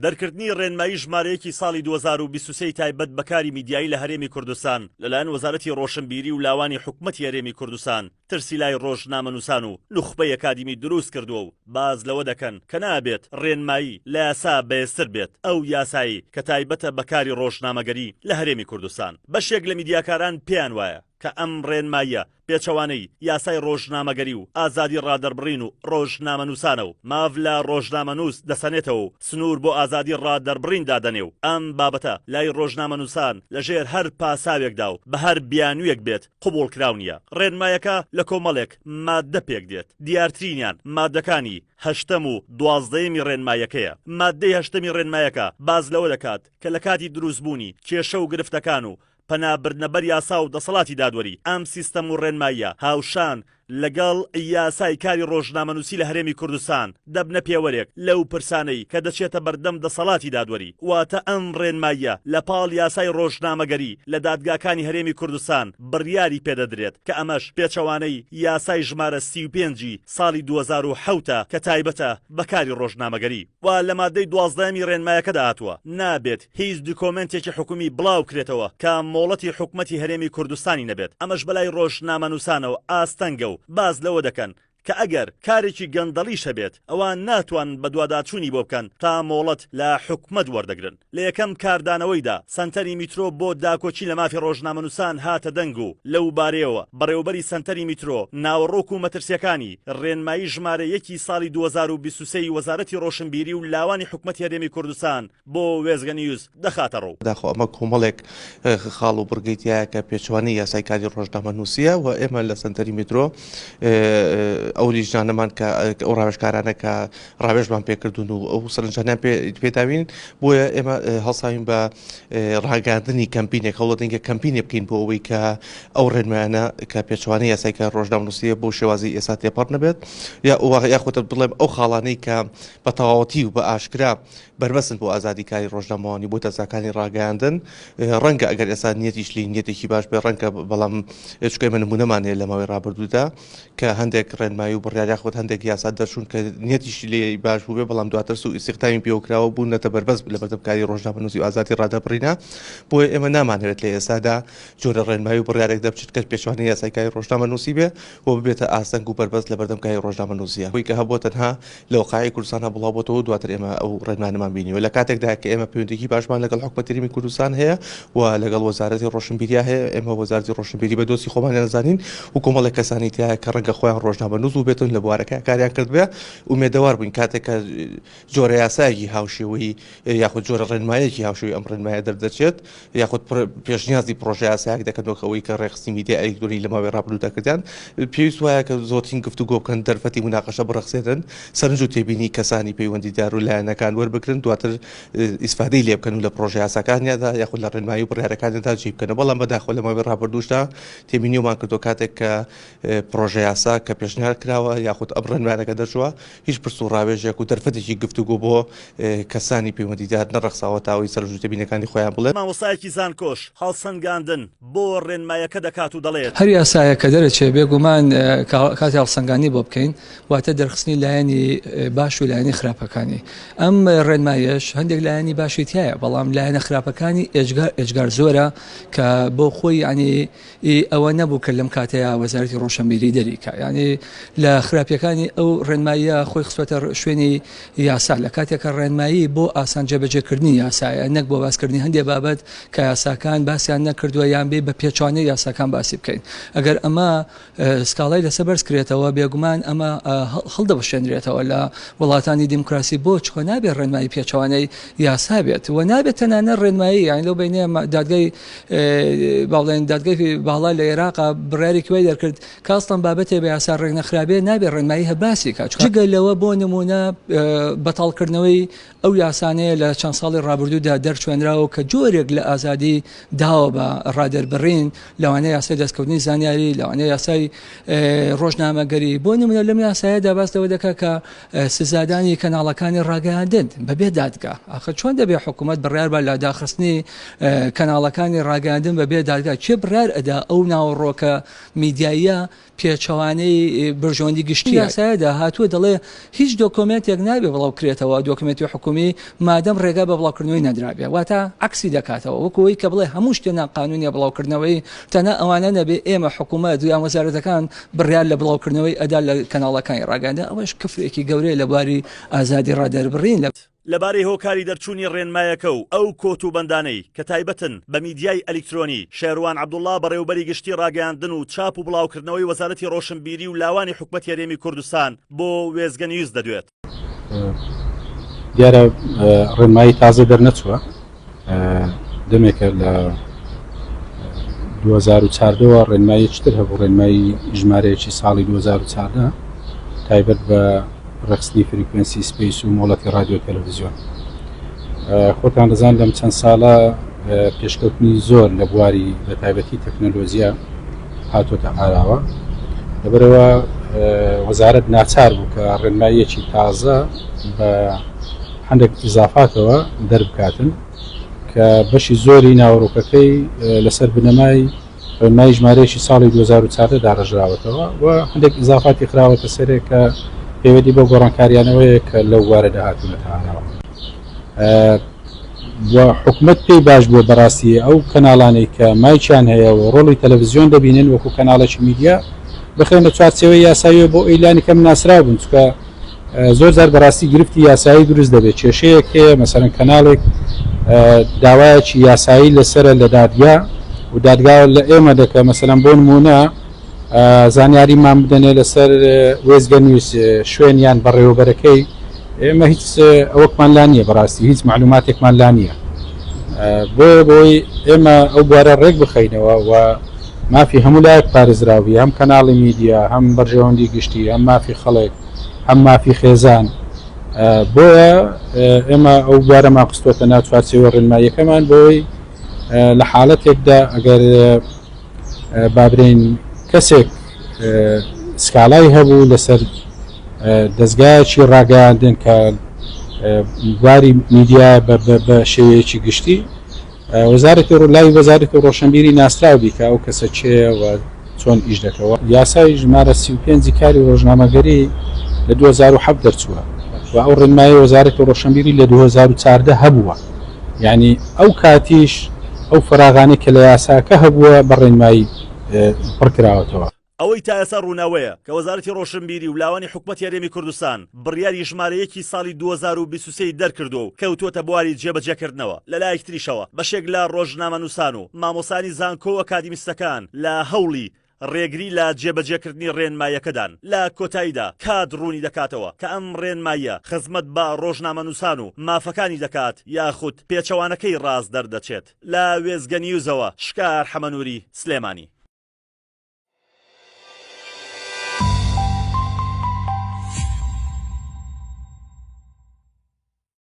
دەرکردنی ڕێنمایی ژمارە یەکی ساڵی 2023 ی تایبەت بە کاری میدیایی لە هەرێمی کوردستان لەلایەن وەزارەتی ڕۆشنبیری و لاوانی حکومەتی هەرێمی کوردستان ترسی لای ڕۆژنامەنووسان و نوخبەی ئەکادیمی دروست کردووە و باس لەوە دەکەن کە نابێت ڕێنمایی لە یاسا بەهێزتر بێت ئەو یاسایەی کە تایبەتە بە کاری ڕۆژنامەگەری لە هەرێمی کوردستان. بەشێک لە میدیاکاران پێیان وایە کە ئەم ڕێنماییە پێچەوانەی یاسای ڕۆژنامەگەری و ئازادی ڕادەربڕین و ڕۆژنامەنووسانە و ماف لە ڕۆژنامەنووس دەسەنێتەوە و سنوور بۆ ئازادی ڕادەربڕین دادەنێ و ئەم بابەتە لای ڕۆژنامەنووسان لە ژێر هەر پاساوێکدا و بە هەر بیانوویەک بێت قبوڵکراو نییە. ڕێنمایەکە لە کۆمەڵێک ماددە پێکدێت، دیارترینیان ماددەکانی هەشتەم و دوازدەیەمی ڕێنمایەکەیە. ماددەی هەشتەمی ڕێنمایەکە باس لەوە دەکات کە لە کاتی دروستبوونی کێشە و گرفتەکان و پەنا بردنە بەر یاسا و دەسەڵاتی دادوەری، ئەم سیستەم و ڕێنماییە هاوشان لەگەڵ یاسای کاری ڕۆژنامەنووسی لە هەرێمی کوردستان دەبنە پێوەرێک لەو پرسانەی کە دەچێتە بەردەم دەسەڵاتی دادوەری، واتە ئەم ڕێنماییە لە پاڵ یاسای ڕۆژنامەگەری لە دادگاکانی هەرێمی کوردستان بڕیاری پێدەدرێت کە ئەمەش پێچەوانەی یاسای ژمارە 35 ی ساڵی 2007 ە کە تایبەتە بە کاری ڕۆژنامەگەری و لە مادەی دوازدەیەمی ڕێنمایەکەدا هاتووە نابێت هیچ دیکۆمێنتێکی حکومی بڵاوکرێتەوە کە مۆڵەتی حکومەتی هەرێمی کوردستانی نەبێت، ئەمەش بەلای ڕۆژنامەنووسانەوە ئاستەنگە و باس لەوە دەکەن کە ئەگەر کارێکی گەندەڵیش هەبێت ئەوا ناتوانن بەدواداچوونی بۆ بکەن تا مۆڵەت لە حکومەت وەردەگرن. لە یەکەم کاردانەوەیدا سەنتەری میترۆ بۆ داکۆکی لە مافی ڕۆژنامەنووسان هاتە دەنگ و لەو بارەیەوە بەڕێوەبەری سەنتەری میترۆ ناوەڕۆک و مەترسییەکانی ڕێنمایی ژمارە یەکی ساڵی 2023 ی وەزارەتی ڕۆشنبیری و لاوانی حکومەتی هەرێمی کوردستان بۆ وێستگە نیوز دەخاتە ڕوو. داخۆ ئەمە کۆمەڵێک خاڵ و بڕگەی تیایە کە پێچەوانەی یاسای کاری ڕۆژنامەنووسییە و ئێمە لە سەنتەری میترۆ ئەو لیژنانەمان کە ئەو ڕاوێژکارانە کە ڕاوێژمان پێکردوون و ئەو سەرنجانیان پێداوین بۆیە ئێمە هەڵساوین بە ڕاگەاندنی کەمپینێک هەوڵدەین کە کەمپینێ بکەین بۆ ئەوەی کە ئەو ڕێنمایانە کە پێچوانەی یاسای کە ڕۆژنامەنووسیە بۆ شێوازی ئێستا تێپەڕ نەبێت یا یاخود بڵێم ئەو خاڵانەی کە بە تەواوەتی و بە ئاشکرا بەربەستن بۆ ئازادی کاری ڕۆژنامەوانی بۆ دەزگاکانی ڕاگەیاندن ڕەنگە ئەگەر ئێستا نیەتیش لی نیەتێکی باش بێ ڕەنگە بەڵام چونکە ئێمە نمونەمان هەیە لە ماوەی ڕابردوودا کە هەندێک ڕێنمایی و بڕیار یاخود هەندێک یاسا دەرچوون کە نیەتیشی لێ باش بووبێ بەڵام دواتر سوء ئیستیخدامی پێوە کراوە بوونەتە بەربەست لەبەردەم کاری ڕۆژنامەنووسی و ئازادی ڕادەربڕینە بۆیە ئێمە نامانەوێت لە ئێستادا جۆرە ڕێنمایی و بڕیارێک دەربچێت کە پێچەوانەی یاسای کاری ڕۆژنامەنووسی بێ و ببێتە ئاستەنگ و بەربەست لەبەردەم کاری ڕۆژنامەنووسیە ئەوەی کە هەبووە تەنها لە وەقایعی کوردستاندا بڵاو بۆتەوە و دواتر ئێمە ئەو ڕێنمانەمان بینیوە لە کاتێکدا کە ئێمە پەیوەندیی باشمان لەگەڵ حکومەتی هەرێمی کوردستان هەیە و لەگەڵ وەزارەتی ڕۆشنبیریا هەیە ئێمە وەزارەتی ڕۆشنبیری بە دۆستی خۆمانیان دەزانین و کۆمەڵێک کەسانی تیایە کە ڕەنگە خۆیان ڕۆژنامەنووس بووبێتن لە بوارەکە کاریان کردبێ ئومێدەوار بووین کاتێک کە جۆرە یاسایەکی هاوشێوەی یاخود جۆرە ڕێنمایەکی هاوشێوەی ئەم ڕێنمایە دەردەچێت یاخود پێشنیازی پڕۆژە یاسایەک دەکەن وەک ئەوەی کە ڕێکخستنی میدیای ئەلیکترۆنی لە ماوەی ڕابردوودا کردیان پێویست وایە کە زۆرترین گفتوگۆ بکەن دەرفەتی موناقەشە بڕەخسێنن سەرنج و تێبینی کەسانی پەیوەندیدار و لایەنەکان وەربگرن دواتر ئیسفادەی لێ بکەن و لە پڕۆژە یاساکانیاندا یاخود لە ڕێنمایی و بڕیارەکانیاندا جێی بکەنەوە بەڵام بەداخەوە لە ماوەی ڕابردووشدا تێبینیمان کردووە کاتێک کە پڕۆژە یاسا کە پێشنیار کراوە یاخود ئەم ڕێنمایانەکە دەرچووە هیچ پرس و ڕاوێژێک و دەرفەتێکی گفتوگۆ بۆ کەسانی پەیوەندیدار نەڕەخساوە تا ئەوەی سەرنج و تێبینیەکانی خۆیان بڵێن. مامۆستایەکی زانکۆش هەڵسەنگاندن بۆ ڕێنمایەکە دەکات و دەڵێت. هەر یاسایەک کە دەرەچێ بێگومان کاتێ هەڵسەنگاندنی بۆ بکەین واتە دەرخستنی لایەنی باش و لایەنی خراپەکانی. ئەم ڕێنمایەش هەندێک لایەنی باشی تیایە بەڵام لایەنە خراپەکانی ئێجگار ئێجگار زۆرە کە بۆ خۆی یانی ئی ئەوە نەبوو کە لەم کاتەیا وەزارەتی ڕۆشنبیری دەری کا یانی لە خراپیەکانی ئەو ڕێنماییە خۆی خستوەتە شوێنی یاسا لە کاتێک کە ڕێنمایی بۆ ئاسان جێبەجێکردنی یاسایە نەک بۆ باسکردنی هەندێ بابەت کە یاساکان باسیان نەکردووە یان بێ بە پێچوانەی یاساکان باسی بکەین ئەگەر ئەمە سکاڵای لەسەر بەرز کرێتەوە بێگومان ئەمە هەڵدەوەشێنرێتەوە لە وڵاتانی دیموکراسی بۆ چکۆ نابێت ڕێنمایی پێچەوانەی یاسا بێت و نابێت تەنانە ڕێنمایی یان لەو بینێ دادگای با بڵێن دادگای باڵا لە عێراقا بڕیارێکی وای دەرکرد کە ئەسڵەن بابەتێ بە یاسا ڕێکنەخرابێ نابێ ڕێنمایی هە باسی کات جگە لەوە بۆ نمونە بەتاڵکردنەوەی ئەو یاسانەیە لە چەند ساڵی ڕابردوودا دەرچوێنراوە کە جۆرێک لە ئازادی داوە بە ڕادەربڕین لەوانەیە یاسای دەستکەوتنی زانیاری لەوانەیە یاسای ڕۆژنامەگەری بۆ نمونە لەم یاسایەدا باس لەوە دەکات کە سزادانی کەناڵەکانی ڕاگەیاندن بەبێ دادگا ئاخر چۆن دەبێ حکوومەت بڕیار بە لە داخستنی کەناڵەکانی ڕاگەیاندن بەبێ دادگا کێ بڕیار ئەدا ئەو ناوەڕۆکە میدیاییە پێچەوانەی. بەرژەوەندی گشتیە. یاسایەدا هاتووە دەڵێ هیچ دۆکۆمێنتێک نابێ بڵاو کرێتەوە، دۆکمێنتی حکوومی، مادەم ڕێگا بە بڵاوکردنەوەی نەدرابێ. واتە عەکسی دەکاتەوە. وەکوو ئەوەی کە بڵێ هەموو شتێ ناقانوونیە بڵاوکردنەوەی، تەنها ئەوانە نەبێ ئێمە حکوومەت یان وەزارەتەکان بڕیار لە بڵاوکردنەوەی ئەدا لە کەناڵەکانی ڕاگەیاندن. ئەوەش کفرێکی گەورەیە لە بواری ئازادی ڕادەربڕین. لە. لەبارەی هۆکاری دەرچوونی ڕێنمایەکە و ئەو کۆت و بەندانەی کە تایبەتن بە میدیای ئەلیکترۆنی، شێروان عەبدوڵڵا بەڕێوبەری گشتی ڕاگەیاندن و چاپ و بڵاوکردنەوەی وەزارەتی ڕۆشنبیری و لاوانی حکومەتی هەرێمی کوردستان بۆ وێستگە نیوز دەدوێت. دیارە ڕێنمایی تازە دەرنەچووە، دەمێکە لە 2014 ەوە ڕێنماییەکی تر هەبوو ڕێنمایی ژمارەیەکی ساڵی 2014 تایبەت بە ڕێکخستنی frequency space و مۆڵەتی ڕادیۆ تەلەڤزیۆن خۆتان دەزان لەم چەند ساڵە پێشکەوتنی زۆر لە بواری بە تایبەتی تەکنەلۆژیا هاتۆتە ئاراوە لەبەرەوە وەزارەت ناچار بوو کە ڕێنماییەکی تازە بە هەندێک ئیزافاتەوە دەربکاتن کە بەشی زۆری ناوەڕۆکەکەی لەسەر بنەمای ڕێنمایی ژمارەیەکی ساڵی 2014 داڕێژراوەتەوە و هەندێک ئیزافاتی خراوەتە سەرێ کە پەیوەندی بەو گۆڕانکاریانەوەیە کە لەو بوارەدا هاتوونەتە ئاراوە. و حکومەت پێی باش بووە بەڕاستی ئەو کەناڵانەی کە مایکیان هەیە و ڕۆڵی تەلەڤزیۆن دەبینن وەکو کەناڵێکی میدیا بخرێنە چوارچێوەی یاساییەوە بۆ ئەوەی لانی کەم ناسراو بن چونکە زۆر جار بەڕاستی گرفتی یاسایی دروست دەبێت کێشەیەک هەیە مەسەرەن کەناڵێک داوایەکی یاسایی لەسرە لە دادگا و دادگا لە ئێمە دەکە مەسەلەن بۆ نمونە زانیاریمان بدەنێ لەسەر وێزگە نیوز شوێن یان بەڕێوەبەرەکەی ئێمە هیچ ئەوەکمان لا نییە بەڕاستی هیچ معلوماتێکمان لا نییە بۆیە بۆی ئێمە ئەو بوارە ڕێک بخەینەوە و مافی هەموو لایەک پارێزراوی هەم کەناڵی میدیا هەم بەرژەوەندی گشتی هەم مافی خەڵک هەم مافی خێزان بۆیە ئێمە ئەو بوارەمان خستووەتە ناو چوارچێوەی ڕێنماییەکەمان بۆی لە حاڵەتێکدا ئەگەر بابرێن کەسێک سکاڵای هەبوو لەسەر دەستگایەکی ڕاگەیاندن کە بواری میدیا بە شێوەیەکی گشتی وەزارەتی لای وەزارەتی ڕۆشنبیری ناسراو بی کە ئەو کەسە کێیە و چۆن ئیش دەکەوە. یاسای ژمارە 35 ی کاری ڕۆژنامەگەری لە 2007 دەرچووە و ئەو ڕێنمایەی وەزارەتی ڕۆشنبیری لە 2014 هەبووە یانی ئەو کاتیش ئەو فەراغانەی کە لە یاساکە هەبووە بە ڕێنمایی پڕکراوەتەوە. ئەوەی تا ئێستا ڕوونە ئەوەیە کە وەزارەتی ڕۆشنبیری و لاوانی حکومەتی هەرێمی کوردستان بڕیاری ژمارە یەکی ساڵی 2023 ی دەرکردووە و کەوتووەتە بواری جێبەجێکردنەوە، لە لایەکی تریشەوە بەشێک لە ڕۆژنامەنووسان و مامۆستایانی زانکۆ و ئەکادیمیستەکان لە هەوڵی ڕێگری لە جێبەجێکردنی ڕێنماییەکەدان. لە کۆتاییدا کات ڕوونی دەکاتەوە کە ئەم ڕێنماییە خزمەت بە ڕۆژنامەنووسان و مافەکانی دەکات یاخود پێچەوانەکەی ڕاست دەردەچێت. لە وێستگەنیوزەوە شکار حەمەنوری، سلێمانی.